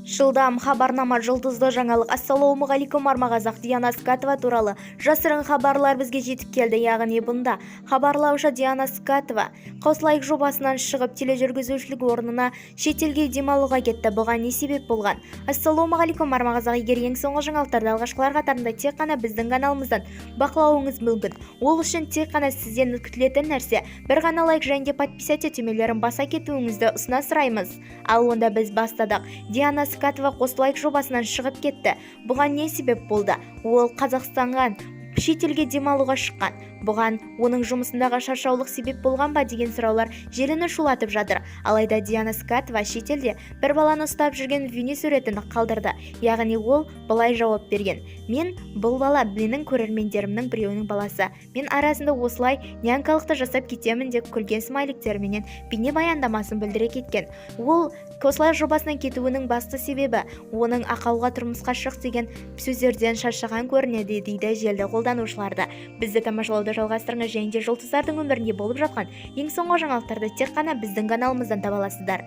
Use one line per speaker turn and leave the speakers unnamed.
Жылдам хабарнама, жұлдызды жаңалық! Ассалаумағалейкум, арма қазақ! Диана Скатова туралы жасырын хабарлар бізге жетіп келді. Яғни бұнда хабарлауша, Диана Скатова «Қосылайық» жобасынан шығып, тележүргізушілік орнына шетелге демалуға кетті. Бұған не себеп болған? Ассалаумағалейкум, арма қазақ! Егер ең соңғы жаңалықтарды алғашқылар қатарында тек қана біздің каналымыздан бақылауыңыз мүмкін. Ол үшін тек қана сізден күтілетін нәрсе бір ғана лайк және де подписаться түймелерін баса кетуіңізді ұсына сұраймыз. Ал онда біз бастадық. Диана Скатова «Қосылайық» жобасынан шығып кетті. Бұған не себеп болды? Ол Қазақстанға шетелге демалуға шыққан. Бұған оның жұмысындағы шаршаулық себеп болған ба деген сұраулар желіні шулатып жатыр. Алайда Диана Скатова шетелде бір баланы ұстап жүрген бейнесуретін қалдырды. Яғни ол былай жауап берген: «Мен бұл бала менің көрермендерімнің біреуінің баласы. Мен арасында осылай нянькалықты жасап кетемін», – деп күлген смайликтерменен бейнебаяндамасын білдіре кеткен. Ол «Қосылайық» жобасынан кетуінің басты себебі оның «Ақауға тұрмысқа шық» деген сөздерден шаршаған көрінеді дейді желі қолданушыларды. Бізді тамашалауды жалғастырыңыз және де жұлдыздардың өмірінде болып жатқан ең соңғы жаңалықтарды тек қана біздің каналымыздан таба аласыздар.